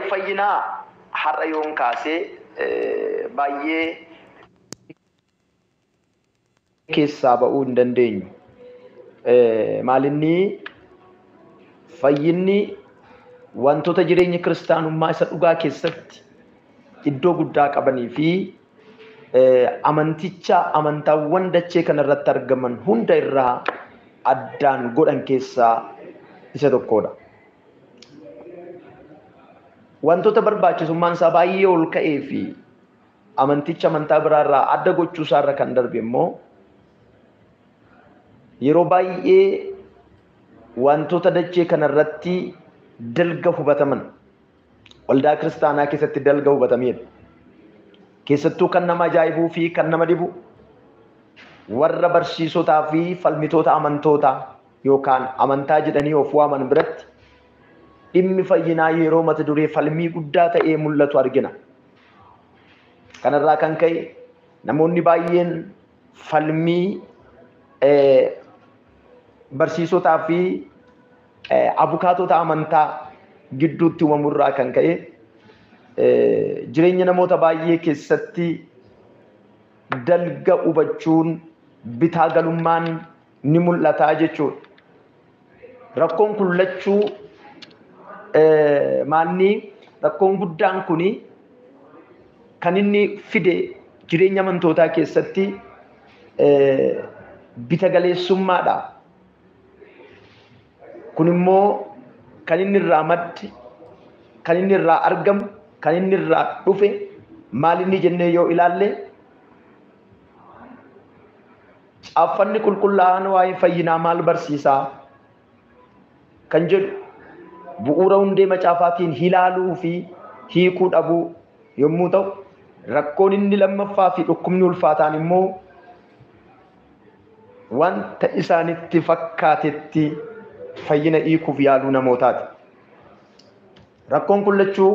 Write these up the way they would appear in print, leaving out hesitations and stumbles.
Waa'ee fayyinaa har'a yoon kaasee baay'ee keessaa ba'uu hin dandeenyu. Maalinni fayyinni wantoota jireenya kiristaanummaa isa dhugaa keessatti iddoo guddaa qabanii fi amanticha amantaawwan dachee kanarratti argaman hunda irraa addaan godhan keessaa isa tokkodha. Wantoota barbaachisummaan isaa baay'ee ol ka'ee fi amanticha amantaa biraarraa adda gochuu isaarra kan darbe immoo yeroo baay'ee wantoota dachee kanarratti dalga hubataman waldaa kiristaanaa keessatti dalga hubatamedha. Keessattuu kan nama ajaa'ibuu fi kan nama dhibu warra barsiisotaa fi falmitoota amantootaa yookaan amantaa jedhanii of waaman biratti dhimmi fayyinaa yeroo mata duree falmii guddaa ta'ee mul'atu argina. Kanarraa kan ka'e namoonni baay'een falmii barsiisotaa fi abukaatota amantaa gidduutti uumamurraa kan ka'e jireenya namoota baay'ee keessatti dalga hubachuun bitaa galummaan ni mul'ata jechuudha. Rakkoon kun lachuu maalni rakkoon guddaan kuni kan inni fide jireenya amantootaa keessatti bita galeessummaadha. Kun immoo kan inni irraa madde, kan inni irraa argamu, kan inni irraa dhufe maal inni jennee yoo ilaalle, caaffanni qulqullaa'aan waa'ee fayyinaa maal barsiisaa kan jedhu bu'uura hundee macaafaatiin ilaaluu fi hiikuu dhabuu yommuu ta'u, rakkoon inni lammaffaa fi dhukkubni ulfaataan immoo wanta isaanitti fakkaatetti fayyina hiikuuf yaaluu namootaati. Rakkoon kun lachuu,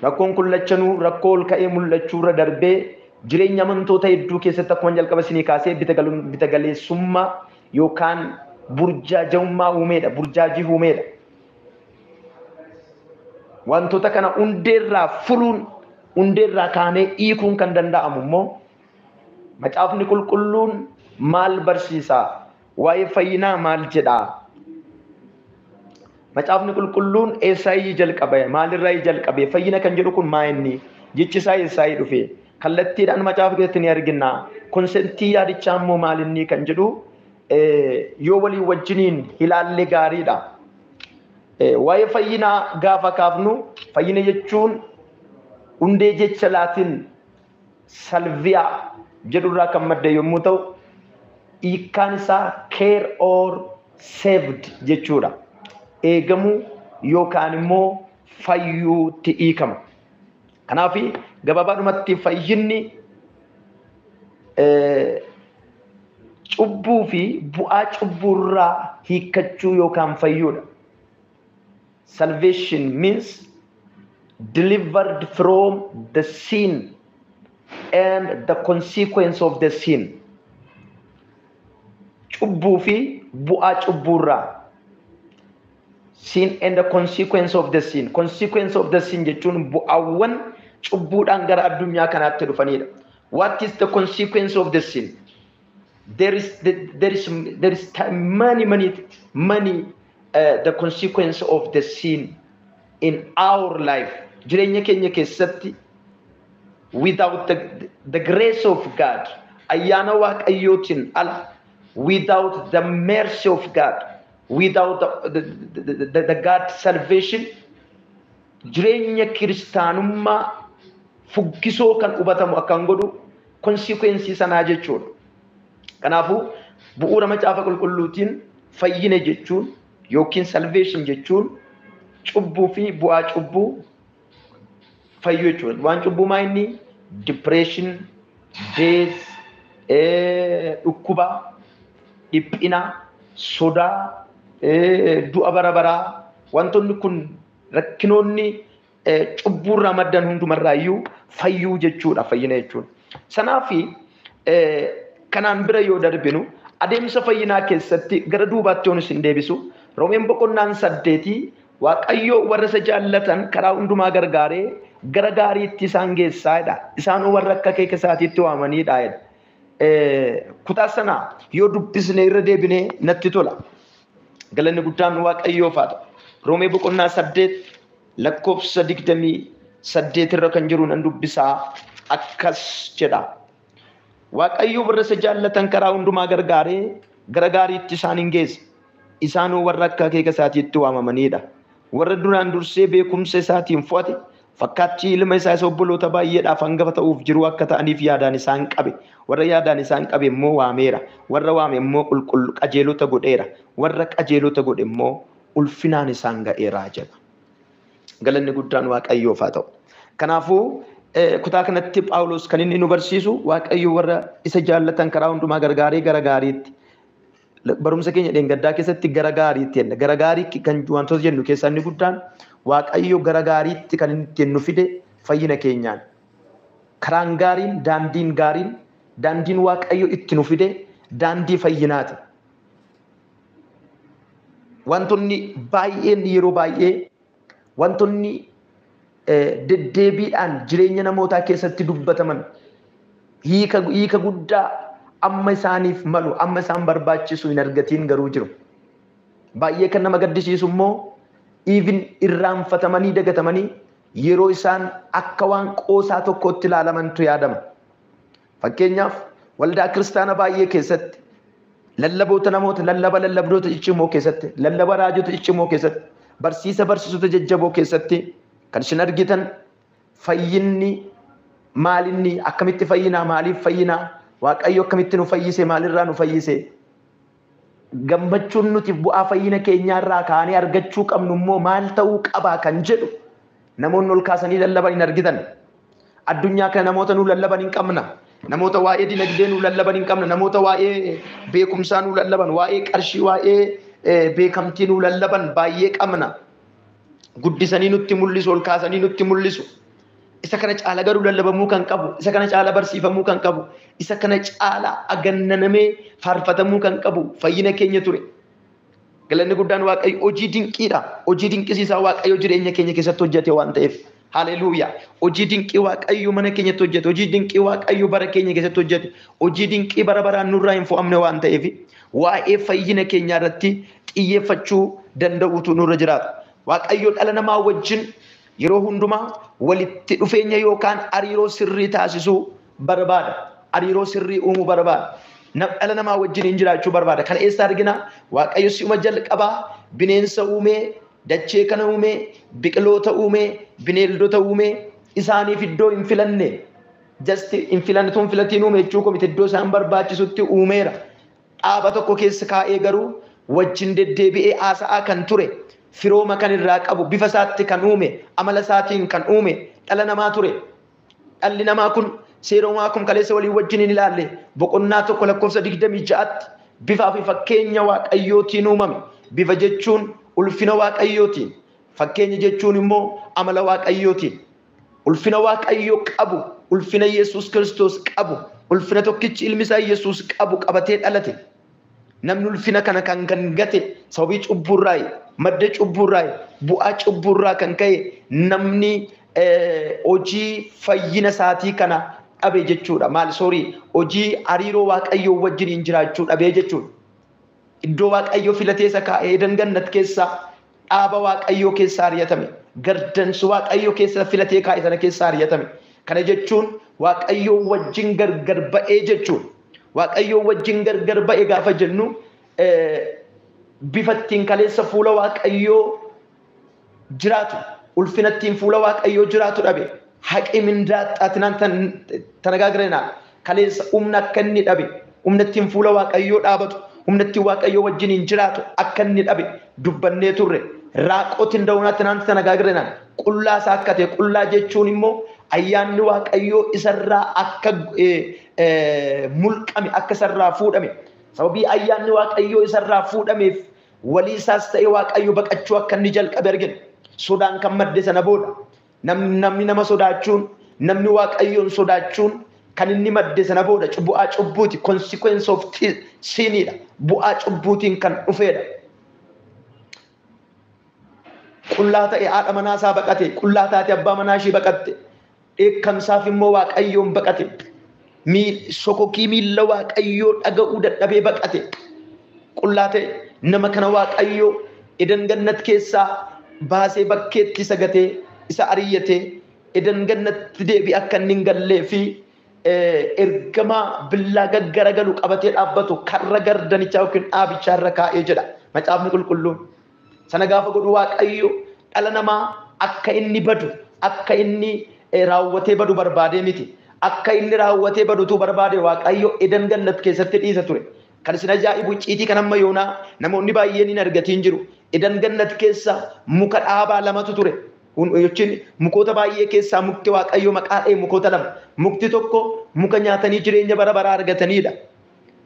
rakkoon kun lachanuu rakkoo ol ka'ee mul'achuu irra darbee jireenya amantoota hedduu keessatti akkuma jalqaba isinii kaasee bita galeessummaa yookaan burjaaja'ummaa uumeedha. Burjaajii uumeedha. Wantoota kana hundeerraa furuun, hundeerraa kaanee hiikuun kan danda'amu immoo macaafni qulqulluun maal barsiisaa? Waa'ee fayyinaa maal jedhaa? Macaafni qulqulluun eessaayii jalqabe? Maalirraa jalqabe? Fayyina kan jedhu kun maa inni? Jechi isaa eessaayii dhufe? Kallattiidhaan macaafa keessatti ni argina. Conceptii yaadichaa immoo maal inni kan jedhu yoo walii wajjiniin ilaalle gaariidha. Waa'ee fayyinaa gaafa kaafnu, fayyina jechuun hundee jecha Laatiin salvia jedhurraa kan madde yommuu ta'u, hiikkaan isaa care or saved jechuudha. Eegamuu yookaan immoo fayyuutti hiikama. Kanaaf gabaabaadhumatti fayyinni cubbuu fi bu'aa cubbuurraa hiikkachuu yookaan fayyuudha. Salvation means delivered from the sin and the consequence of the sin. Cubbuu fi bu'aa cubbuurraa. Sin and the consequence of the sin. Consequence of the sin jechuun bu'aawwan cubbuudhaan gara addunyaa kanaatti dhufanidha. What is the consequence of the sin? There is many, many, many the consequence of the sin in our life. Jireenya keenya keessatti without the grace of God, ayyaana Waaqayyootiin ala, without the mercy of God, without the God salvation, jireenya kiristaanummaa fuggisoo kan hubatamu akkan godhu consequence sanaa jechuudha. Kanaafuu bu'uura macaafa qulqulluutiin fayyina jechuun yookiin salvation jechuun cubbuu fi bu'aa cubbuu fayyuu jechuudha. Waan cubbuu maa inni? Depression, death, dhukkuba, dhiphina, sodaa, du'a bara baraa, wantoonni kun rakkinoonni cubbuurraa maddan hundumarraayyuu fayyuu jechuudha fayyina jechuun. Sanaafi kanaan bira yoo darbinu, adeemsa fayyinaa keessatti gara duubaatti yoon isin deebisu, Roomeen boqonnaan 8 Waaqayyo warra isa jaallatan karaa hundumaa gargaaree gara gaariitti isaan geessaadha. Isaan warra akka akeeka isaatiitti waamaniidha. Kutaa sana yoo dubbisne irra deebinee natti tola. Galanni guddaan Waaqayyoof haa ta'u. Roomee boqonnaa 8 lakkoofsa 28 irra kan jiru nan dubbisaa akkas jedha. Waaqayyo warra isa jaallatan karaa hundumaa gargaaree gara gaariitti isaan hin geessa. Isaan warra akka akeeka isaatiitti waamamaniidha. Warra duraan dursee beekumsa isaatiin fo'ate fakkaattii ilma isaa isa obboloota baay'eedhaaf hangafa ta'uuf jiru akka ta'aniif yaadaan isaan qabe. Warra yaadaan isaan qabe immoo waameera. Warra waame immoo qulqullu qajeelota godheera. Warra qajeelota godhe immoo ulfinaan isaan ga'eera jedha. Galanni guddaan Waaqayyoof haa ta'u. Kanaafuu kutaa kanatti Phaawulos kan inni nu barsiisu Waaqayyo warra isa jaallatan karaa hundumaa gargaaree gara gaariitti. Barumsa keenya dheengaddaa keessatti gara gaariitti jenna. Gara gaarii kan wantoota jennu keessaa inni guddaan Waaqayyo gara gaariitti kan inni ittiin nu fide fayyina keenyaan. Karaan gaariin, daandiin gaariin, daandiin Waaqayyo itti nu fide daandii fayyinaati. Wantoonni baay'een yeroo baay'ee wantoonni deddeebiidhaan jireenya namootaa keessatti dubbataman hiika guddaa amma isaaniif malu, amma isaan barbaachisu hin argatiin garuu jiru. Baay'ee kan nama gaddisiisu immoo even irraanfatamanii dagatamanii yeroo isaan akka waan qoosaa tokkotti ilaalamantu yaadama. Fakkeenyaaf waldaa kiristaanaa baay'ee keessatti lallaboota namoota lallaba lallabdoota ciccimoo keessatti, lallaba raajota ciccimoo keessatti, barsiisa barsiisota jajjaboo keessatti kan isin argitan fayyinni maalinni akkamitti fayyinaa, maaliif fayyinaa, Waaqayyo akkamitti nu fayyise, maalirraa nu fayyise, gammachuun nuti bu'aa fayyina keenyaarraa kaanee argachuu qabnu immoo maal ta'uu qabaa kan jedhu namoonni ol kaasanii lallaban hin argitan. Addunyaa kana namoota nu lallaban hin qabna. Namoota waa'ee dinagdee nu lallaban hin qabna. Namoota waa'ee beekumsaa nu lallaban, waa'ee qarshii, waa'ee beekamtii nu lallaban baay'ee qabna. Guddisanii nutti mul'isu, ol kaasanii nutti mul'isu. Isa kana caala garuu lallabamuu kan qabu, isa kana caala barsiifamuu kan qabu, isa kana caala agannanamee faarfatamuu kan qabu fayyina keenya ture. Galanni guddaan Waaqayyo hojii dinqiidha. Hojii dinqisiisaa Waaqayyo jireenya keenya keessatti hojjete waan ta'eef. Haleluuyaa. Hojii dinqii Waaqayyo mana keenyatti hojjete, hojii dinqii Waaqayyo bara keenya keessatti hojjete, hojii dinqii bara baraan nurraa hin fo'amne waan ta'eef waa'ee fayyina keenyaa irratti xiyyeeffachuu danda'uutu nurra jiraata. Waaqayyo dhala namaa wajjin yeroo hundumaa walitti dhufeenya yookaan hariiroo sirrii taasisuu barbaada. Hariiroo sirrii uumuu barbaada. Dhala namaa wajjin hin jiraachuu barbaada. Kana eessa argina? Waaqayyo si'uma jalqabaa bineensa uumee, dachee kana uumee, biqiloota uumee, bineeldota uumee, isaaniif iddoo hin filanne. Just hin filanne tun filatiin uume jechuu komite iddoo isaan barbaachisutti uumeera. Dhaaba tokko keessa kaa'ee garuu wajjin deddeebi'ee haasa'aa kan ture, firooma kan irraa qabu, bifa isaatti kan uume, amala isaatiin kan uume dhala namaa ture. Dhalli namaa kun seera uumaa kun kaleessa walii wajjin hin ilaalle. Boqonnaa 1 lakkoofsa 26tti bifaa fi fakkeenya Waaqayyootiin uumame. Bifa jechuun ulfina Waaqayyootiin, fakkeenya jechuun immoo amala Waaqayyootiin. Ulfina Waaqayyoo qabu, ulfina Yesuus Kiristoos qabu, ulfina tokkichi ilmi isaa Yesuus qabu qabatee dhalate. Namni ulfina kana kan gate sababii cubbuurraa, madda cubbuurraa, bu'aa cubbuurraa kan ka'e namni hojii fayyina isaatii kana dhabe jechuudha. Maal soorii hojii hariiroo Waaqayyoo wajjin hin jiraachuu dhabe jechuudha. Iddoo Waaqayyoo filatee isa kaa'ee Eeden gannat keessa dhaaba Waaqayyoo keessa ari'atame. Gardansu Waaqayyoo keessa filatee kaa'e sana keessa ari'atame. Kana jechuun Waaqayyoo wajjin gargar ba'ee jechuudha. Waaqayyoo wajjin gargar ba'e gaafa jennu bifa ittiin kaleessa fuula Waaqayyoo jiraatu, ulfina ittiin fuula Waaqayyoo jiraatu dhabe. Haqi mindaa xaatinaan tanagaagirenaa kaleessa humna akka inni dhabe, humna ittiin fuula Waaqayyoo dhaabatu, humna ittiin Waaqayyoo wajjin hin jiraatu akka inni dhabe dubbannee turre. Raaqotiin da'uunaatti tanagaagirenaa qullaa isaa akka ta'e, qullaa jechuun immoo ayyaanni Waaqayyoo isarraa akka mulqame, akka isarraa fuudhame. Sababii ayyaanni Waaqayyoo isarraa fuudhameef walii isaas ta'e Waaqayyo baqachuu akka inni jalqabe argina. Sodaan kan madde sana booda namni nama sodaachuun, namni Waaqayyoon sodaachuun kan inni madde sana booda bu'aa cubbuuti. Consequence of sinidha. Bu'aa cubbuutiin kan dhufedha. Qullaa ta'e haadha manaa isaa baqate, qullaa taate abbaa manaa ishii baqatte, dheekkamsaaf immoo Waaqayyoon baqate. Sokokii miilla Waaqayyoo dhaga'uu dadhabee baqate. Qullaa ta'e nama kana Waaqayyoo Edan gannat keessaa baasee bakkeetti isa gatee isa ariyyatee Edan gannatti deebi'ee akka inni hin gallee fi ergamaa billaa gaggaragalu qabatee dhaabbatu karra gardanichaa yookiin dhaabichaa irra kaa'ee jedha macaafni qulqulluun. Sana gaafa godhu Waaqayyo dhala namaa akka inni badu, akka inni raawwatee badu barbaadee miti. Akka inni raawwatee badutu barbaade Waaqayyo Edan gannat keessatti dhiisa ture. Kan isin ajaa'ibu icciitii kan amma yoonaa namoonni baay'een hin argatiin jiru. Edan gannat keessa muka dhaabaa lamatu ture. Jechuun mukoota baay'ee keessaa mukti Waaqayyo maqaa dha'e mukoota lama. Mukti tokko muka nyaatanii jireenya bara baraa argatanidha.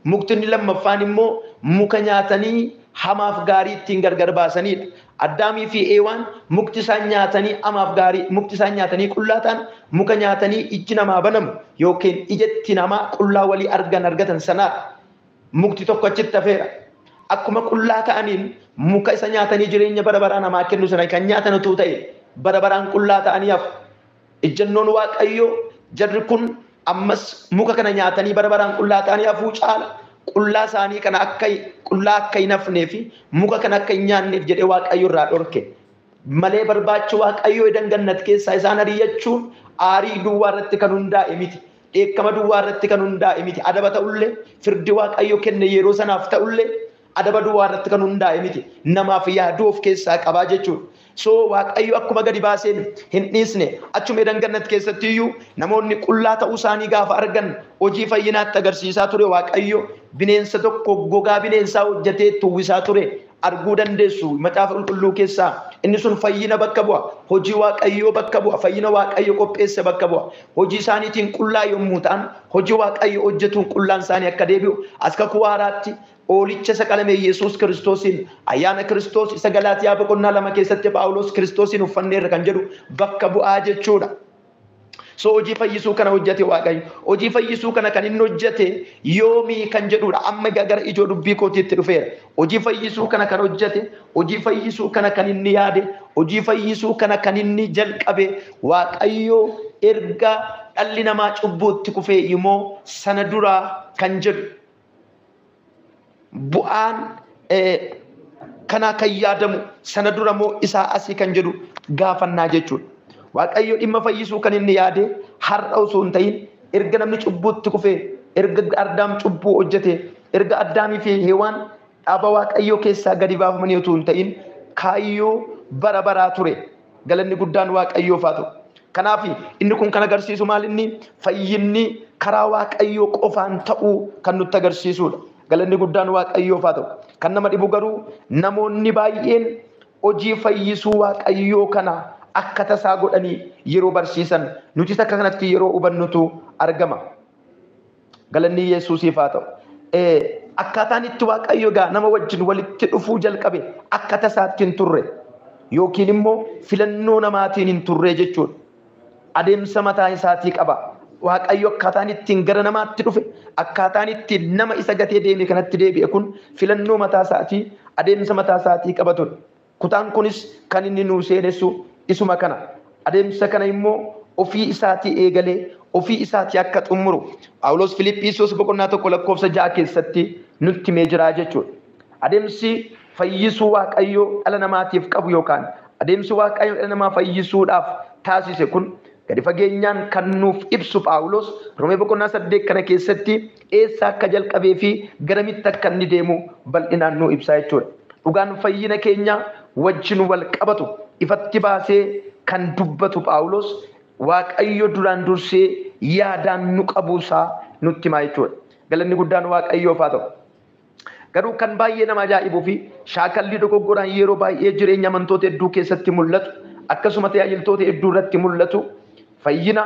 Mukti inni lammaffaan immoo muka nyaatanii hamaaf gaarii ittiin gargar baasanidha. Addaamii fi Eewaan mukti isaan nyaatanii hamaaf gaarii, mukti isaan nyaatanii qullaa ta'an, muka nyaatanii ijji namaa banamu yookiin ijatti namaa qullaa walii argatan sanaadha. Mukti tokko achitti hafeera. Akkuma qullaa ta'aniin muka isa nyaatanii jireenya bara baraa namaa kennu sana kan nyaatan utuu ta'e bara baraan qullaa ta'anii hafu. Ejjennoon Waaqayyoo jarri kun ammas muka kana nyaatanii bara baraan qullaa ta'anii hafuu caala. Qullaa isaanii kana akka qullaa akka hin hafnee fi muka kana akka hin nyaanneef jedhee Waaqayyo irraa dhorke. Malee barbaachi Waaqayyoo Edan gannat keessaa isaan ari'achuun aarii duwwaa irratti kan hundaa'e miti. Dheekkama duwwaa irratti kan hundaa'e miti. Adaba ta'ullee firdi Waaqayyo kenne yeroo sanaaf ta'ullee adaba duwwaa irratti kan hundaa'e miti. Namaaf yaaduu of keessaa qabaa jechuudha. So Waaqayyo akkuma gadi baaseen hin dhiisne. Achuma Edan gannat keessatti iyyuu namoonni qullaa ta'uu isaanii gaafa argan hojii fayyinaatti agarsiisaa ture Waaqayyo. Bineensa tokko gogaa bineensaa hojjetee uwwisaa ture arguu dandeessu macaafa qulqulluu keessaa. Inni sun fayyina bakka bu'a. Hojii Waaqayyoo bakka bu'a. Fayyina Waaqayyo qopheesse bakka bu'a. Hojii isaaniitiin qullaa yommuu ta'an hojii Waaqayyo hojjetuun qullaan isaanii akka deebi'u as kakuu haaraatti oolicha isa qalame Yesuus Kiristoosiin ayyaana Kiristoos isa Galaatiyaa boqonnaa 2 keessatti Phaawulos Kiristoosiin uffanneerra kan jedhu bakka bu'aa jechuudha. So hojii fayyisuu kana hojjete Waaqayyo. Hojii fayyisuu kana kan inni hojjete yoomii kan jedhudha. Amma gara ijoo dubbii kootiitti dhufeera. Hojii fayyisuu kana kan hojjete, hojii fayyisuu kana kan inni yaade, hojii fayyisuu kana kan inni jalqabe Waaqayyo erga dhalli namaa cubbuutti kufee immoo sana duraa kan jedhu bu'aan kanaa kan yaadamu sana dura moo isaa asii kan jedhu gaafannaa jechuudha. Waaqayyo dhimma fayyisuu kan inni yaade har'a osoo hin ta'in erga namni cubbuutti kufee, erga Addaam cubbuu hojjete, erga Addaamii fi Hewaan dhaaba Waaqayyoo keessaa gadi baafamanii osoo hin ta'in kaayyoo bara baraa ture. Galanni guddaan Waaqayyoof haa ta'u. Kanaaf inni kun kan agarsiisu maal inni fayyinni karaa Waaqayyoo qofaan ta'uu kan nutti agarsiisudha. Galanni guddaan Waaqayyoof haa ta'u. Kan nama dhibu garuu namoonni baay'een hojii fayyisuu Waaqayyoo kana akka tasaa godhanii yeroo barsiisan nutis akka kanatti yeroo hubannutu argama. Galanni Yesuusiif haa ta'u. Akkaataan itti Waaqayyo egaa nama wajjin walitti dhufuu jalqabe akka tasaatti hin turre yookiin immoo filannoo namaatiin hin turre jechuudha. Adeemsa mataa isaatii qaba. Waaqayyo akkaataan ittiin gara namaatti dhufe, akkaataan ittiin nama isa gatee deeme kanatti deebi'e kun filannoo mataa isaatii, adeemsa mataa isaatii qaba ture. Kutaan kunis kan inni nuu seenessu isuma kana. Adeemsa kana immoo ofii isaatii eegalee ofii isaatii akka xumuru Phaawulos Filiphisiyoos boqonnaa 1 lakkoofsa 6 keessatti nutti himee jira jechuudha. Adeemsi fayyisuu Waaqayyoo dhala namaatiif qabu yookaan adeemsi Waaqayyoo dhala namaa fayyisuudhaaf taasise kun gadi fageenyaan kan nuuf ibsu Phaawulos Roomee boqonnaa 8 kana keessatti eessa akka jalqabee fi garamitti akka inni deemu bal'inaan nuu ibsaa jechuudha. Dhugaan fayyina keenya wajjin wal qabatu ifatti baasee kan dubbatu Phaawulos Waaqayyo duraan dursee yaadaan nu qabuusaa nutti himaa jechuudha. Galanni guddaan Waaqayyoof haa ta'u. Garuu kan baay'ee nama ajaa'ibuu fi shaakalli dogoggoraan yeroo baay'ee jireenya amantoota hedduu keessatti mul'atu akkasuma tajaajiltoota hedduu irratti mul'atu fayyina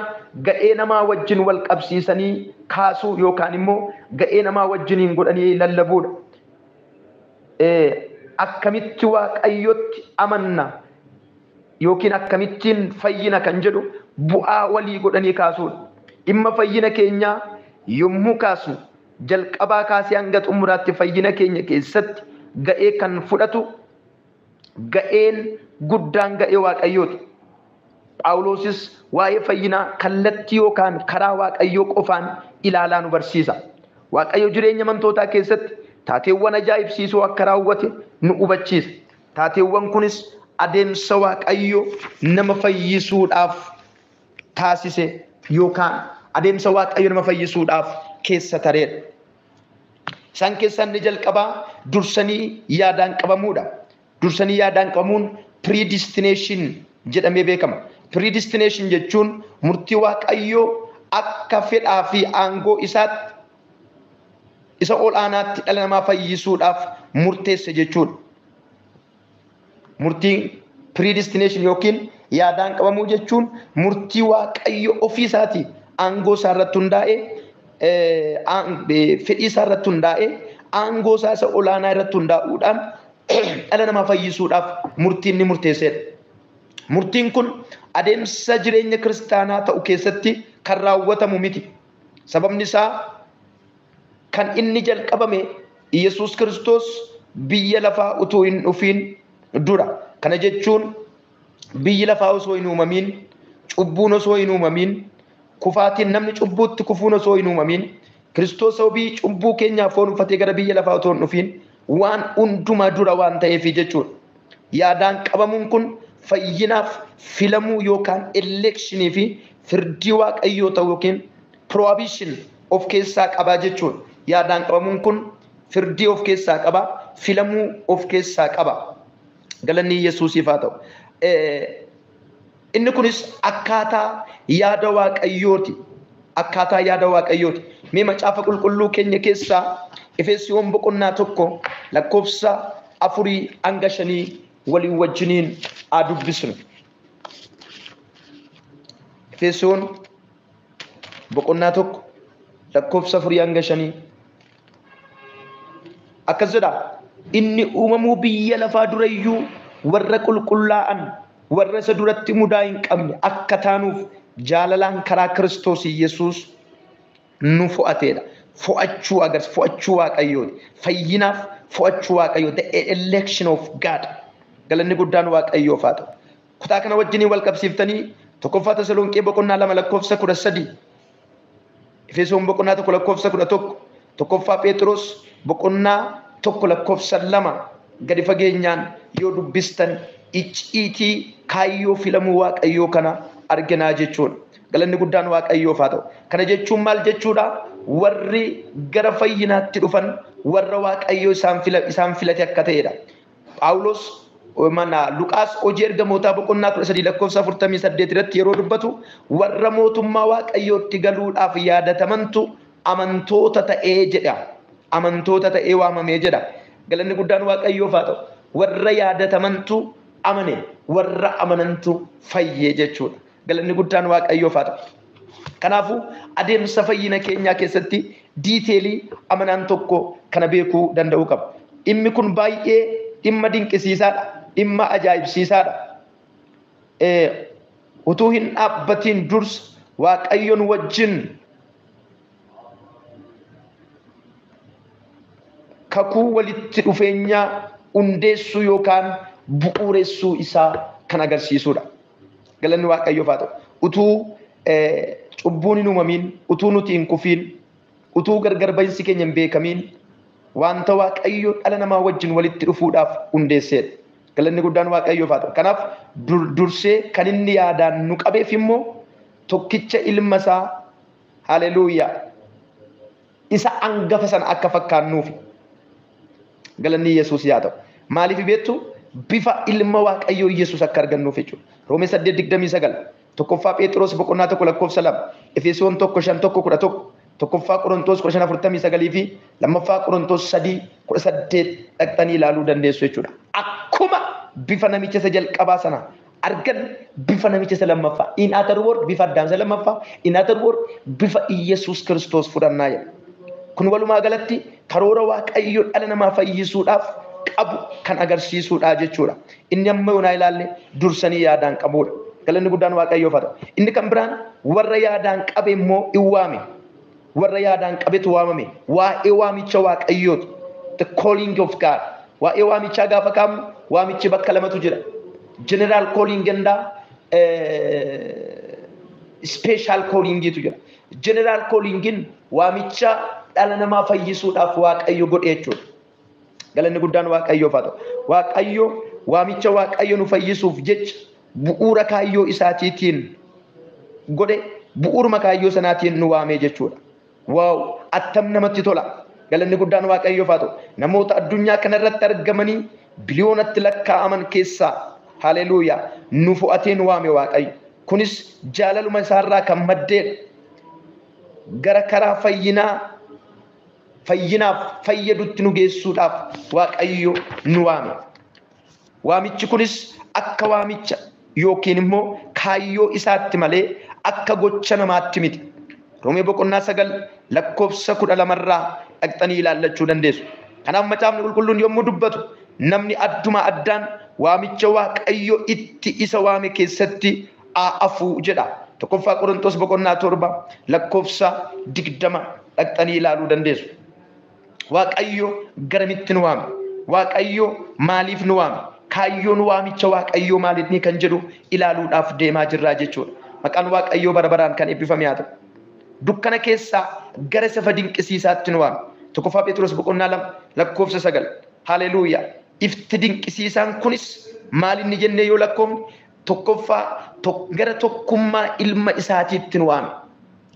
ga'ee namaa wajjin wal qabsiisanii kaasuu yookaan immoo ga'ee namaa wajjiniin godhanii lallabuudha. Akkamitti Waaqayyotti amanna yookiin akkamittiin fayyina kan jedhu bu'aa walii godhanii kaasuudha. Dhimma fayyina keenyaa yommuu kaasnu jalqabaa kaasee hanga xumuraatti fayyina keenya keessatti ga'ee kan fudhatu ga'een guddaan ga'ee Waaqayyooti. Phaawulosis waa'ee fayyinaa kallattii yookaan karaa Waaqayyoo qofaan ilaalaa nu barsiisa. Waaqayyo jireenya amantootaa keessatti taateewwan ajaa'ibsiisoo akka raawwate nu hubachiisa. Taateewwan kunis adeemsa Waaqayyo nama fayyisuudhaaf taasise yookaan adeemsa Waaqayyo nama fayyisuudhaaf keessa tareedha. Isaan keessaa inni jalqabaa dursanii yaadaan qabamuudha. Dursanii yaadaan qabamuun predestination jedhamee beekama. Predestination jechuun murtii Waaqayyoo akka fedhaa fi aangoo isaatti isa ol aanaatti dhala namaa fayyisuudhaaf murteesse jechuudha. Murtiin predestination yookiin yaadaan qabamuu jechuun murtii Waaqayyo ofii isaatii aangoo isaa irratti hundaa'ee, fedhii isaa irratti hundaa'ee, aangoo isaa isa olaanaa irratti hundaa'uudhaan dhala namaa fayyisuudhaaf murtiin inni murteessedha. Murtiin kun adeemsa jireenya kiristaanaa ta'u keessatti kan raawwatamu miti. Sababni isaa kan inni jalqabame Yesuus Kiristoos biyya lafaa utuu hin dhufiin dura. Kana jechuun biyyi lafaa osoo hin uumamiin, cubbuun osoo hin uumamiin, kufaatiin namni cubbuutti kufuun osoo hin uumamiin, Kiristoos sababii cubbuu keenyaaf foon uffatee gara biyya lafaa otoo hin dhufiin waan hundumaa dura waan ta'eef jechuudha. Yaadaan qabamuun kun fayyinaaf filamuu yookaan election fi firdii Waaqayyoo ta'u yookiin prohibition of keessaa qabaa jechuudha. Yaadaan qabamuun kun firdii of keessaa qaba, filamuu of keessaa qaba. Galanni Yesuusiif haa ta'u. Inni kunis akkaataa yaada Waaqayyooti. Akkaataa yaada Waaqayyooti. Mee macaafa qulqulluu keenya keessaa Efesiyoon boqonnaa 1 lakkoofsa 4 hanga 5 waliin wajjiniin haa dubbisnu. Efesiyoon boqonnaa 1 lakkoofsa 4 hanga 5 akkas jedha. Inni uumamuu biyya lafaa durayyuu warra qulqullaa'an, warra isa duratti mudaa hin qabne akka taanuuf jaalalaan karaa Kiristoos Yesuus nu fo'ateedha. Fo'achuu agarsiisa. Fo'achuu Waaqayyooti. Fayyinaaf fo'achuu Waaqayyoo. The election of God. Galanni guddaan Waaqayyoof haa ta'u. Kutaa kana wajjiniin wal qabsiiftanii 1ffaa Tasalonqee boqonnaa 2 lakkoofsa 13, Efesoon boqonnaa 1 lakkoofsa 11, 1ffaa Phexros boqonnaa 1 lakkoofsa 2 gadi fageenyaan yoo dubbistan icciitii kaayyoo filamuu Waaqayyoo kana arginaa jechuudha. Galanni guddaan Waaqayyoof haa ta'u. Kana jechuun maal jechuudha? Warri gara fayyinaatti dhufan warra Waaqayyoo isaan filate akka ta'edha. Phaawulos mana Luqaas hojii ergamootaa boqonnaa 13 lakkoofsa 48 irratti yeroo dubbatu warra mootummaa Waaqayyootti galuudhaaf yaadatamantu amantoota ta'ee jedha. Amantoota ta'ee waamamee jedha. Galanni guddaan Waaqayyoof haa ta'u. Warra yaadatamantu amane, warra amanantu fayyee jechuudha. Galanni guddaan Waaqayyoof haa ta'u. Kanaafuu adeemsa fayyina keenyaa keessatti diiteelii amanaan tokko kana beekuu danda'uu qaba. Dhimmi kun baay'ee dhimma dinqisiisaadha. Dhimma ajaa'ibsiisaadha. Utuu hin dhaabbatiin dursa Waaqayyoon wajjin kakuu walitti dhufeenyaa hundeessuu yookaan bu'uuressuu isaa kan agarsiisudha. Galanni Waaqayyoof haa ta'u. Utuu cubbuun hin uumamiin, utuu nuti hin kufiin, utuu gargar bahinsi keenya hin beekamiin wanta Waaqayyo dhala namaa wajjin walitti dhufuudhaaf hundeessedha. Galanni guddaan Waaqayyoof haa ta'u. Kanaaf dursee kan inni yaadaan nu qabeef immoo tokkicha ilma isaa, haleluuyaa, isa angafa sana akka fakkaannuufi. Galanni Yesuus haa ta'u. Maaliif beektu? Bifa ilma Waaqayyoo Yesuus akka argannuuf jechuudha. Roomee 8:29, 1ffaa Phexros boqonnaa 1 lakkoofsa 2, Efesoon 1 5 1 11, 1ffaa Qorontos 15:49 fi 2ffaa Qorontos 3:18 dhaqxanii ilaaluu dandeessu jechuudha. Akkuma bifa namicha isa jalqabaa sana argan bifa namicha isa lammaffaa, in other word bifa Addaam isa lammaffaa, in other word bifa Iyyasuus Kiristoos fudhannaa jedha. Kun walumaa galatti karoora Waaqayyo dhala namaa fayyisuudhaaf qabu kan agarsiisuudha jechuudha. Inni amma yoonaa ilaalle dursanii yaadaan qabuudha. Galanni guddaan Waaqayyoof haa ta'u. Inni kan biraan warra yaadaan qabe immoo in waame. Warra yaadaan qabetu waamame. Waa'ee waamicha Waaqayyooti. The calling of God. Waa'ee waamichaa gaafa kaafnu Waamichi bakka lamatu jira. General calling and special callingiitu jira. General callingiin waamicha dhala namaa fayyisuudhaaf Waaqayyo godhe jechuudha. Galanni guddaan Waaqayyoof haa ta'u. Waaqayyo waamicha Waaqayyo nu fayyisuuf jecha bu'uura kaayyoo isaatiitiin godhe, bu'uuruma kaayyoo sanaatiin nu waamee jechuudha. Waaw, attam namatti tola. Galanni guddaan Waaqayyoof haa ta'u. Namoota addunyaa kanarratti argamanii biliyoonatti lakkaa'aman keessaa, haleluuyaa, nu fo'atee nu waame Waaqayyo. Kunis jaalaluma isaarraa kan maddeedha. Gara karaa fayyinaa fayyinaaf fayyadutti nu geessuudhaaf Waaqayyo nu waame. Waamichi kunis akka waamicha yookiin immoo kaayyoo isaatti malee akka gocha namaatti miti. Roomee boqonnaa 9 lakkoofsa 12rraa dhaqxanii ilaallachuu dandeessu. Kanaaf macaafni qulqulluun yommuu dubbatu namni adduma addaan waamicha Waaqayyo itti isa waame keessatti afuu jedha. 1ffaa Qorontos boqonnaa 7 lakkoofsa 20 dhaqxanii ilaaluu dandeessu. Waaqayyo garamitti nu waame? Waaqayyo maaliif nu waame? Kaayyoon waamicha Waaqayyoo maaliif kan jedhu ilaaluudhaaf deemaa jirraa jechuudha. Maqaan Waaqayyoo bara baraan kan eebbifame haa ta'u. Dukkana keessaa gara safa dinqisiisaatti nu waame. 1ffaa Phexros boqonnaa 2 lakkoofsa 9. Haleluuyaa. Ifti dinqisiisaan kunis maal inni jennee yoo lakkoofne, 1ffaa gara tokkummaa ilma isaatiitti nu waame.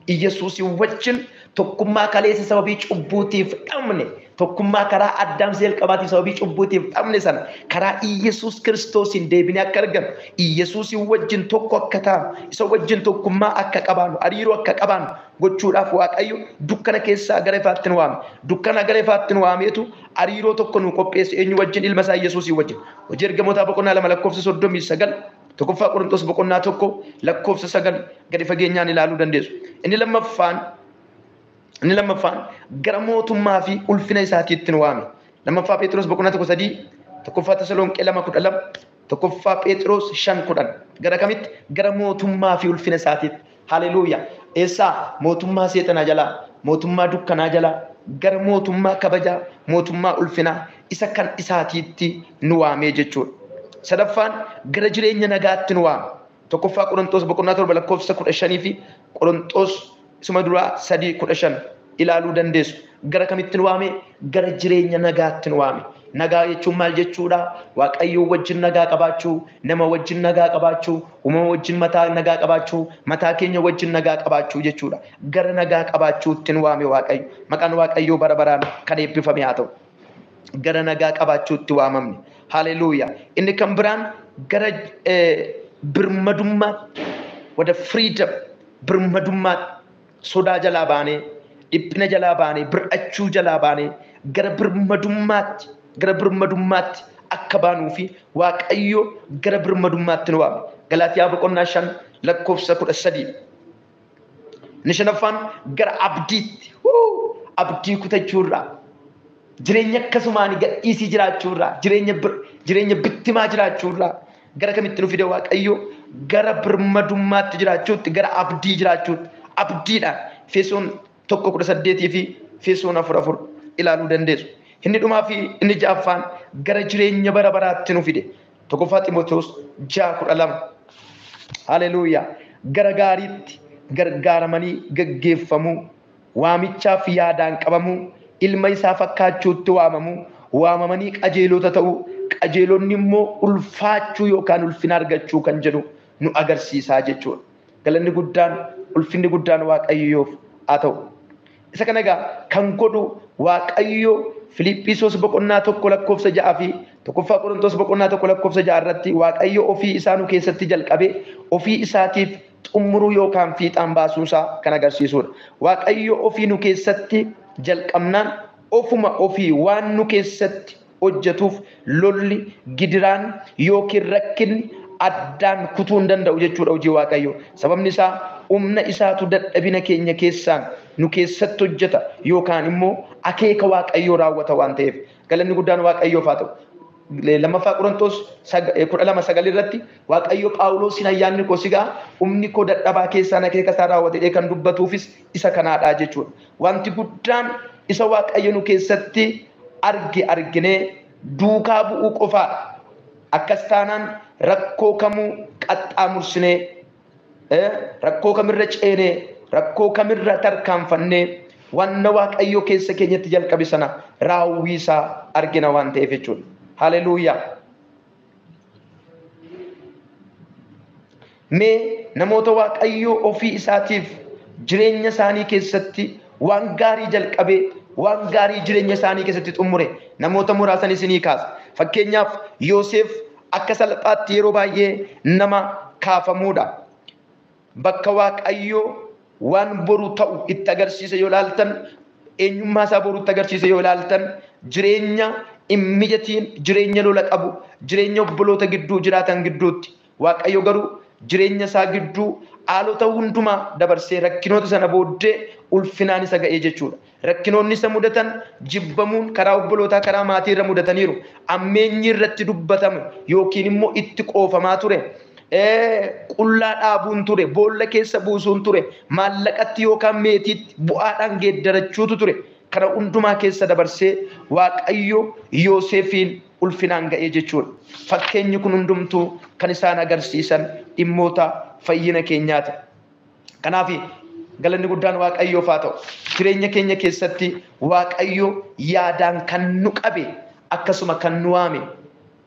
Iyyasuusii wajjin tokkummaa kaleessa sababii cubbuutiif dhabne, tokkummaa karaa Addaam jalqabaatiif sababii cubbuutiif dhabne sana karaa Iyyasuus Kiristoosiin deebinee akka argannu, Iyyasuusii wajjin tokko akka taanu, isa wajjin tokkummaa akka qabaannu, hariiroo akka qabaannu gochuudhaaf Waaqayyo dukkana keessaa gara ifaatti nu waame. Dukkana gara ifaatti nu waameetu hariiroo tokko nu qopheesse. Eenyu wajjin? Ilma isaa Iyyasuusii wajjin. Hojii Ergamootaa boqonnaa 2 lakkoofsa 39, 1ffaa Qorontos boqonnaa 1 lakkoofsa 9 gadi fageenyaan ilaaluu dandeessu. Inni lammaffaan gara mootummaa fi ulfina isaatiitti nu waame. 2ffaa Phexros boqonnaa 1 3, 1ffaa Tasalonqee 2 12, 1ffaa Phexros 5 10. Gara kamitti? Gara mootummaa fi ulfina isaatiitti. Haleluuyaa. Eessaa? Mootummaa seexanaa jalaa, mootummaa dukkanaa jalaa, gara mootummaa kabajaa, mootummaa ulfinaa isa kan isaatiitti nu waamee jechuudha. 3ffaan gara jireenya nagaatti nu waame. 1ffaa Qorontos boqonnaa 7 lakkoofsa 15 fi Qorontos isuma duraa 3 15 ilaaluu dandeessu. Gara kamitti nu waame? Gara jireenya nagaatti nu waame. Nagaa jechuun maal jechuudha? Waaqayyoo wajjin nagaa qabaachuu, nama wajjin nagaa qabaachuu, uumama wajjin mataa nagaa qabaachuu, mataa keenya wajjin nagaa qabaachuu jechuudha. Gara nagaa qabaachuutti nu waame Waaqayyo. Maqaan Waaqayyoo bara baraan kan eebbifame haa ta'u. Gara nagaa qabaachuutti waamamne. Haleluuyaa. Inni kan biraan gara birmadummaatti, wada freedom, birmadummaatti, sodaa jalaa baanee, dhiphina jalaa baanee, bir'achuu jalaa baanee gara birmadummaatti, gara birmadummaatti akka baanuu fi Waaqayyo gara birmadummaatti nu waame. Galaatiyaa boqonnaa 5 lakkoofsa 13. Inni 5ffaan gara abdiitti. Abdii kutachuurraa, jireenya akkasumaan gadhiisii jiraachuurraa, jireenya bittimaa jiraachuurraa gara kamitti nu fide Waaqayyo? Gara birmadummaatti jiraachuutti, gara abdii jiraachuutti. Abdiidhaan Efesoon 1 18 fi Efesoon 4 4 ilaaluu dandeessu. Inni dhumaa fi inni 6ffaan gara jireenya bara baraatti nu fide. 1ffaa Ximotewos 6 12. Haleluuyaa. Gara gaariitti gargaaramanii gaggeeffamuu, waamichaaf yaadaan qabamuu, ilma isaa fakkaachuutti waamamuu, waamamanii qajeelota ta'uu, qajeelonni immoo ulfaachuu yookaan ulfina argachuu kan jedhu nu agarsiisaa jechuudha. Galanni guddaan, ulfinni guddaan Waaqayyoof haa ta'u. Isa kana egaa kan godhu Waaqayyo Filiippiisos boqonnaa 1 lakkoofsa 6 fi 1ffaa Qorontos boqonnaa 1 lakkoofsa 6 irratti Waaqayyo ofii isaa nu keessatti jalqabe ofii isaatiif xumuruu yookaan fiixaan baasuusaa kan agarsiisudha. Waaqayyo ofii nu keessatti jalqabnaan ofuma ofii waan nu keessatti hojjetuuf lolli, gidiraan yookiin rakkinni addaan kutuu hin danda'u jechuudha hojii Waaqayyoo. Sababni isaa humna isaatu dadhabina keenya keessaan nu keessatti hojjeta yookaan immoo akeeka Waaqayyoo raawwata waan ta'eef. Galanni guddaan Waaqayyoof haa ta'u. 2ffaa Qorontos 12 9 irratti Waaqayyo Phaawulosiin ayyaanni koo si ga'a, humni koo dadhabaa keessaan akeeka isaa raawwate jedhee kan dubbatuufis isa kanaadha jechuudha. Wanti guddaan isa Waaqayyo nu keessatti arge arginee duukaa bu'uu qofaadha. Akkas taanaan rakkoo kamuu qaxxaamursinee, rakkoo kamirra ceenee, rakkoo kamirra tarkaanfannee wanna Waaqayyo keessa keenyatti jalqabe sana raawwii isaa argina waan ta'eef jechuudha. Haleluuyaa. Mee namoota Waaqayyo ofii isaatiif jireenya isaanii keessatti waan gaarii jalqabee waan gaarii jireenya isaanii keessatti xumure namoota muraasan isinii kaasa. Fakkeenyaaf Yoosef akka salphaatti yeroo baay'ee nama kaafamuudha. Bakka Waaqayyo waan boru ta'u itti agarsiise yoo ilaaltan, eenyummaa isaa boru itti agarsiise yoo ilaaltan, jireenya hin mijatiin, jireenya lola qabu, jireenya obboloota gidduu jiraatan gidduutti Waaqayyo garuu jireenya isaa gidduu haalota hundumaa dabarsee rakkinoota sana booddee ulfinaan isa ga'ee jechuudha. Rakkinoonni isa mudatan jibbamuun karaa obbolootaa, karaa maatii irra mudataniiru. Ammeenyi irratti dubbatame yookiin immoo itti qoofamaa ture. Qullaa dhaabuun ture, boolla keessa buusuun ture, maallaqatti yookaan meetiitti bu'aadhaan geeddarachuutu ture. Kana hundumaa keessa dabarsee Waaqayyo Yoosefiin ulfinaan ga'ee jechuudha. Fakkeenyi kun hundumtuu kan isaan agarsiisan dhimmoota fayyina keenyaati. Kanaaf galanni guddaan Waaqayyoof haa ta'u. Jireenya keenya keessatti Waaqayyo yaadaan kan nu qabe akkasuma kan nu waame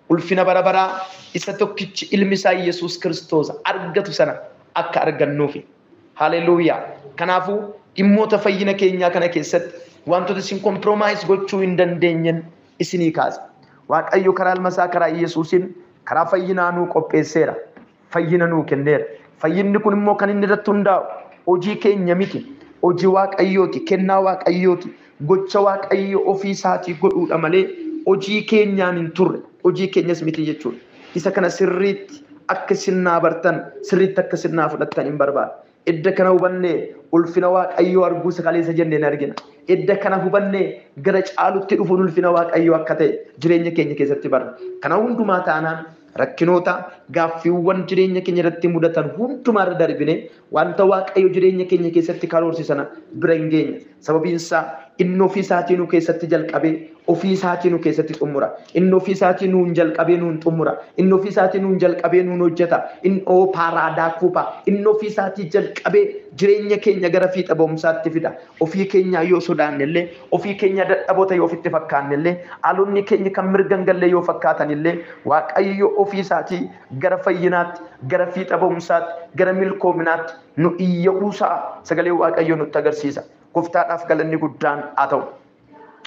ulfina bara baraa isa tokkichi ilmi isaa Yesuus Kiristoos argatu sana akka argannuufi. Haleluuyaa. Kanaafuu dhimmoota fayyina keenyaa kana keessatti wantoota isin kompromaayiz gochuu hin dandeenyen isinii kaasa. Waaqayyo karaa ilma isaa karaa Yesuusiin karaa fayyinaa nuu qopheesseera. Fayyina nuu kenneera. Fayyinni kun immoo kan inni irratti hundaa'u hojii keenya miti. Hojii Waaqayyooti, kennaa Waaqayyooti, gocha Waaqayyo ofii isaatii godhuudha malee hojii keenyaan hin turre, hojii keenyas miti jechuudha. Isa kana sirriitti akka isin naa bartan, sirriitti akka isin naa fudhattan hin barbaada. Edda kana hubannee ulfina Waaqayyoo arguu isa kaleessa jennee ni argina. Edda kana hubannee gara caalutti dhufuun ulfina Waaqayyoo akka ta'e jireenya keenya keessatti barra. Kana hundumaa taanaan rakkinoota gaaffiiwwan jireenya keenya irratti mudatan hundumaa irra darbine wanta Waaqayyo jireenya keenya keessatti karoorse sana bira hin geenye. Sababiin isaa inni ofii isaatii nu keessatti jalqabee ofii isaatii nu keessatti xumura. Inni ofii isaatii nuun jalqabee nuun xumura. Inni ofii isaatii nuun jalqabee nuun hojjeta. Inni oo paaraadaa kuupa. Inni ofii isaatii jalqabee jireenya keenya gara fiixa ba'umsaatti fida. Ofii keenyaa yoo sodaanne illee, ofii keenya dadhaboota yoo ofitti fakkaanne illee, haalonni keenya kan mirga hin galle yoo fakkaatan illee, Waaqayyo ofii isaatii gara fayyinaatti, gara fiixa ba'umsaatti, gara milkoominaatti nu iyya'uusaa sagalee Waaqayyoo nutti agarsiisa. Gooftaadhaaf galanni guddaan haa ta'u.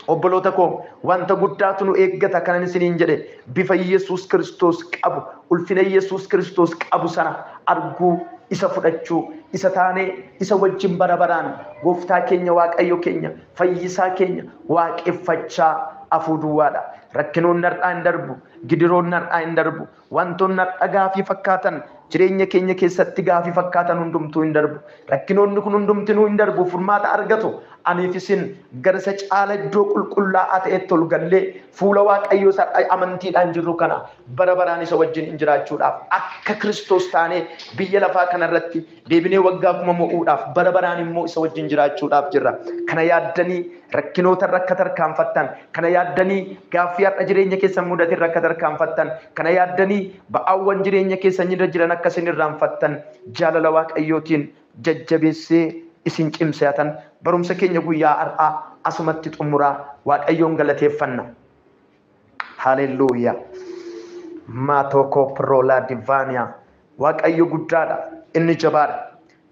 Obboloota koo, wanta guddaatu nu eeggata kanan isiniin jedhe bifa Yesuus Kiristoos qabu, ulfina Yesuus Kiristoos qabu sana arguu, isa fudhachuu, isa taanee isa wajjin bara baraan gooftaa keenya Waaqayyo keenya fayyisaa keenya waaqeffachaa afuu duwwaadha. Rakkinoonni har'aa hin darbu, gidiroonni har'aa hin darbu, wantoonni har'a gaafii fakkaatan jireenya keenya keessatti gaafii fakkaatan hundumtuu hin darbu. Rakkinoonni kun hundumtinuu hin darbu, furmaata argatu. Aniif isin gara isa caala iddoo qulqullaa'aa ta'etti ol gallee fuula Waaqayyoo isa amantiidhaan jirru kana bara baraan isa wajjin hin jiraachuudhaaf akka Kiristoos taanee biyya lafaa kanarratti deebinee waggaa kuma mo'uudhaaf bara baraan immoo isa wajjin jiraachuudhaaf jirra. Kana yaaddanii rakkinoota irra akka tarkaanfattan, kana yaaddanii gaaffii har'a jireenya keessan mudate irra akka tarkaanfattan, kana yaaddanii ba'aawwan jireenya keessan irra jiran akka isin irraanfattan jaalala Waaqayyootiin jajjabeessee isin cimsatan. Barumsa keenya guyyaa har'aa asumatti xumuraa Waaqayyoon galateeffanna. Haleluuyaa. Maatoko prola divania. Waaqayyo guddaadha, inni jabaadha.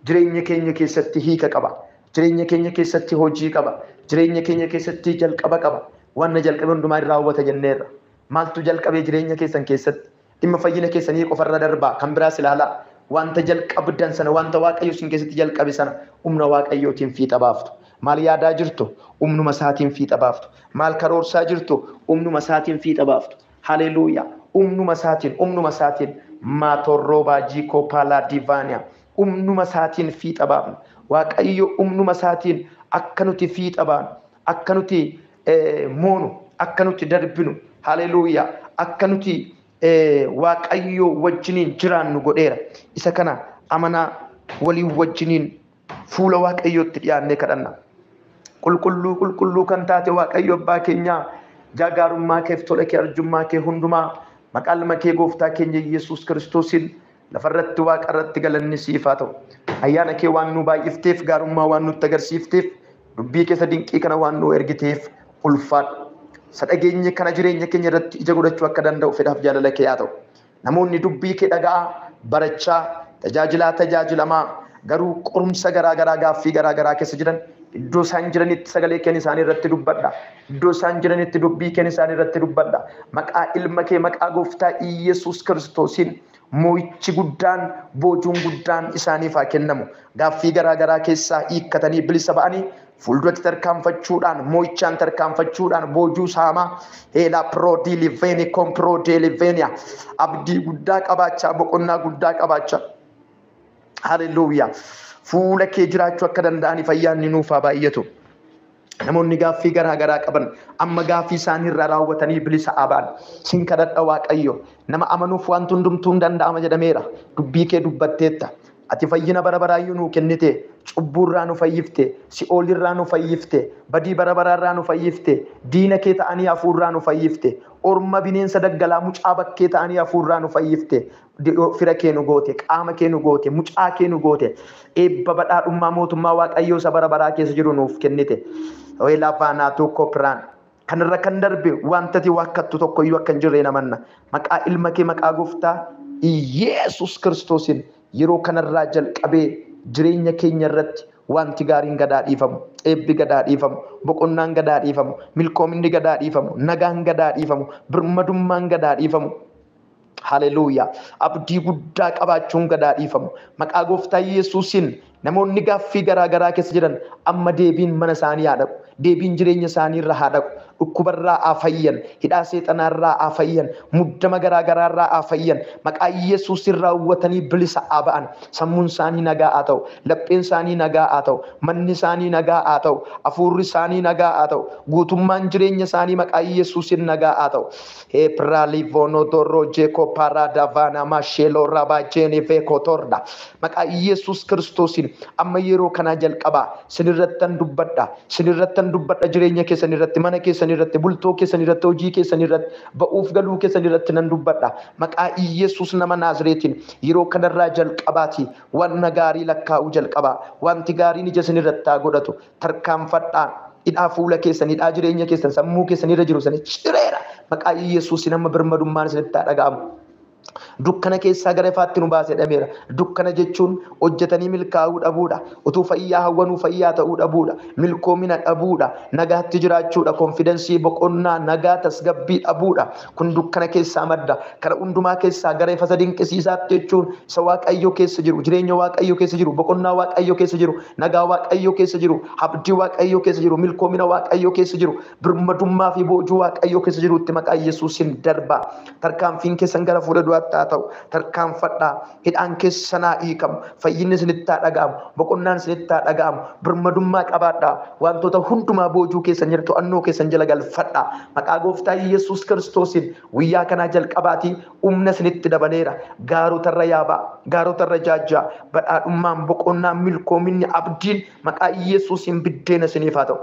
Jireenya keenya keessatti hiika qaba. Jireenya keenya keessatti hojii qaba. Jireenya keenya keessatti jalqaba qaba. Wanna jalqabe hundumaa hin raawwata jenneerra. Maaltu jalqabee jireenya keessan keessatti? Dhimma fayyina keessanii qofarra darbaa kan biraas ilaalaa. Wanta jalqabdan sana, wanta Waaqayyo isin keessatti jalqabe sana humna Waaqayyootiin fiixa baaftu. Maal yaadaa jirtu? Humnuma isaatiin fiixa baaftu. Maal karoorsaa jirtu? Humnuma isaatiin fiixa baaftu. Haleluuyaa. Humnuma isaatiin, humnuma isaatiin maatorroobaa jiikoo paalaa divaaniyaa. Humnuma isaatiin fiixa baafna. Waaqayyo humnuma isaatiin akka nuti fiixa baanu, akka nuti moonu, akka nuti darbinu, haleluuyaa, akka nuti Waaqayyo wajjiniin jiraannu godheera. Isa kana amanaa waliin wajjiniin fuula Waaqayyootti dhiyaannee kadhanna. Qulqulluu qulqulluu kan taate Waaqayyo abbaa keenyaa, gaarummaa keef tola kee arjummaa kee hundumaa Maqaa ilma kee gooftaa keenya Yesuus Kiristoosiin lafarratti waaqarratti galanni siif haa ta'u. Ayyaana kee waan nu baay'ifteef, gaarummaa waan nutti agarsiifteef, dubbii keessa dinqii kana waan nu ergiteef ulfaadhu. Isa dhageenye kana jireenya keenya irratti ija godhachuu akka danda'u fedhaaf jaalala kee haa ta'u. Namoonni dubbii kee dhaga'aa, barachaa, tajaajilaa, tajaajilamaa garuu qorumsa garaa garaa gaaffii garaa garaa keessa jiran iddoo isaan jiranitti sagalee keen isaanii irratti dubbadha. Iddoo isaan jiranitti dubbii keen isaanii irratti dubbadha. Maqaa ilma kee maqaa gooftaa Iyyasuus Kiristoosiin moo'ichi guddaan boojuun guddaan isaaniif haa kennamu. Gaaffii garaa garaa keessaa hiikkatanii bilisa ba'anii fuulduratti tarkaanfachuudhaan moo'ichaan tarkaanfachuudhaan boojuu saamaa heelaa piroodiiliveeni kompiroodiiliveeniya abdii guddaa qabaachaa boqonnaa guddaa qabaachaa. Haleluuyaa. Fuula kee jiraachuu akka danda'aniif ayyaanni nuuf haa baay'atu. Namoonni gaaffii garaa garaa qaban amma gaaffii isaanii irraa raawwatanii bilisa haa ba'an. Sin kadhadha Waaqayyo. Nama amanuuf wanti hundumtuu hin danda'ama jedhameera. Dubbii kee dubbatteetta. Ati fayyina bara baraayyuu nuu kennite. Cubbuurraa nu fayyifte. Si'oolirraa nu fayyifte. Badii bara baraarraa nu fayyifte. Diina kee ta'anii hafuurraa nu fayyifte. Orma bineensa daggalaa mucaa bakkee ta'anii hafuurraa nu fayyifte. Fira kee nu goote, qaama kee nu goote, mucaa kee nu goote. Eebba badhaadhummaa mootummaa Waaqayyoo isa bara baraa keessa jiru nuuf kennite. Weelaa baanaatuu koopiraan. Kanarra kan darbe wanta ati waakkattu tokko iyyuu akka hin jirre namanna. Maqaa ilma kee maqaa gooftaa Iyeesus Kiristoosiin yeroo kanarraa jalqabee jireenya keenya irratti wanti gaariin gadaa dhiifamu, eebbi gadaa dhiifamu, boqonnaan gadaa dhiifamu, milkoominni gadaa dhiifamu, nagaan gadaa dhiifamu, birmadummaan gadaa dhiifamu. Haleluuyaa. Abdii guddaa qabaachuun gadaa dhiifamu. Maqaa gooftaa Yesuusiin namoonni gaaffii garaa garaa keessa jiran amma deebiin mana isaanii haa dhaqu. Deebiin jireenya isaanii irra haa dhaqu. Dhukkubarraa haa fayyan. Hidhaa seexanaarraa haa fayyan. Muddama garaa garaarraa haa fayyan. Maqaa Yesuusiin raawwatanii bilisa haa ba'an. Sammuun isaanii nagaa haa ta'u. Lapheen isaanii nagaa haa ta'u. Manni isaanii nagaa haa ta'u. Hafuurri isaanii nagaa haa ta'u. Guutummaan jireenya isaanii maqaa Yesuusiin nagaa haa ta'u. Heepiraalivoonodoroo jeekoo paaraadavaana maasheeloo rabaa jeenifee kotorda. Maqaa Yesuus Kiristoosiin amma yeroo kanaa jalqabaa sinirrattan dubbadha. Sinirrattan dubbadha jireenya keessan irratti, mana keessan irratti, bultoo keessan irratti, hojii keessan irratti, ba'uuf galuu keessan irratti nan dubbadha. Maqaa Iyesuus nama Naazreetiin yeroo kanarraa jalqabaati wanna gaarii lakkaa'uu jalqabaa. Wanti gaariin ija isin irratti haa godhatu. Tarkaanfadhaa. Hidhaa fuula keessan, hidhaa jireenya keessan, sammuu keessan irra jiru sana cireera. Maqaa Iyesuusiin amma birmadummaan isinitti haa dhaga'amu. Dukkana keessaa gara ifaatti nu baase jedhameera. Dukkana jechuun hojjetanii milkaa'uu dhabuudha. Utuu fayyaa hawwanuu fayyaa ta'uu dhabuudha. Milkoomina dhabuudha. Nagaatti jiraachuudha. Konfidensii, boqonnaa, nagaa, tasgabbii dhabuudha. Kun dukkana keessaa madda. Kana hundumaa keessaa gara ifa isa dinqisiisaatti jechuun isa Waaqayyoo keessa jiru, jireenya Waaqayyoo keessa jiru, boqonnaa Waaqayyoo keessa jiru, nagaa Waaqayyoo keessa jiru, abdii Waaqayyoo keessa jiru, milkoomina Waaqayyoo keessa jiru, birmadummaa fi boojuu Waaqayyoo keessa jirutti maqaa Yesuusiin darba. Tarkaanfiin keessan gara fuula duraatti haa ta'u. Tarkaanfadhaa. Hidhaan keessan haa hiikamu. Fayyinni isinitti haa dhaga'amu. Boqonnaan isinitti haa dhaga'amu. Birmadummaa qabaadhaa. Wantoota hundumaa boojuu keessan jala to'annoo keessan jala galfadhaa. Maqaa gooftaa Yesuus Kiristoosiin guyyaa kanaa jalqabaatii humna isinitti dabaleera. Gaarotarra yaabaa. Gaarotarra jaajjaa. Badhaadhummaan, boqonnaan, milkoominni, abdiin maqaa Yesuusiin biddeena isiniif haa ta'u.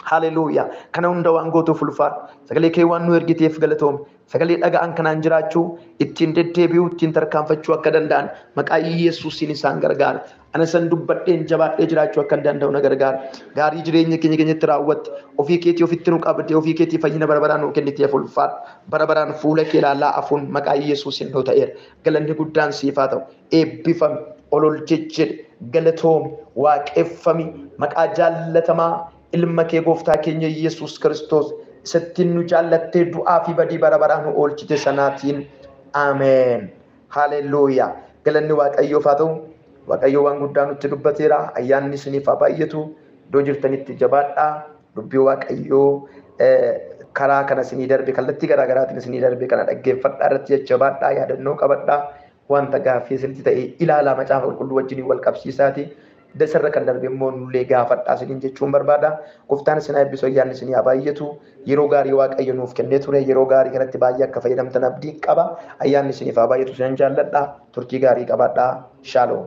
Haleluuyaa. Kana hunda waan gootuuf ulfaadhu. Sagalee kee waan nu ergiteef galatoomi. Sagalee dhaga'an kanaan jiraachuu, ittiin deddeebi'uu, ittiin tarkaanfachuu akka danda'an maqaa Yesuusiin isaan gargaara. Ana san dubbadheen jabaadhee jiraachuu akka danda'u na gargaara. Gaarii jireenya keenya keenyatti raawwatte, ofii keetii ofitti nu qabde, ofii keetii fayyina bara baraan nu kenniteef ulfaadhu. Bara baraan fuula kee ilaalaa afuun maqaa Yesuusiin nu ta'eera. Galanni guddaan siif haa ta'u. Eebbifami, olol jejjedhe, galatoomi, waaqeffami, maqaa jaallatamaa ilma kee gooftaa keenya Yesuus Kiristoos isattiin nu jaallattee du'aa fi badii bara baraa nu oolchite sanaatiin. Ameen. Haleluuyaa. Galanni Waaqayyoof haa ta'u. Waaqayyo waan guddaa nutti dubbateera. Ayyaanni isiniif haa baay'atu. Iddoo jirtanitti jabaadhaa. Dubbii Waaqayyoo karaa kana isinii darbe kallattii garaa garaatiin isinii darbe kana dhaggeeffadhaa irratti jajjabaadhaa yaadannoo qabadhaa. Wanta gaaffii isinitti ta'e ilaalaa macaafa qulqulluu wajjiniin wal qabsiisaati. Dasarra kan darbe immoo nullee gaafadhaa isiniin jechuun barbaada. Gooftaan isin haa eebbisu, ayyaanni isinii haa baay'atu. Yeroo gaarii Waaqayyo nuuf kennee ture. Yeroo gaarii kanatti baay'ee akka fayyadamtan abdii qaba. Ayyaanni isiniif haa baay'atu, isinan jaalladha. Turtii gaarii qabaadhaa. Shaaloom.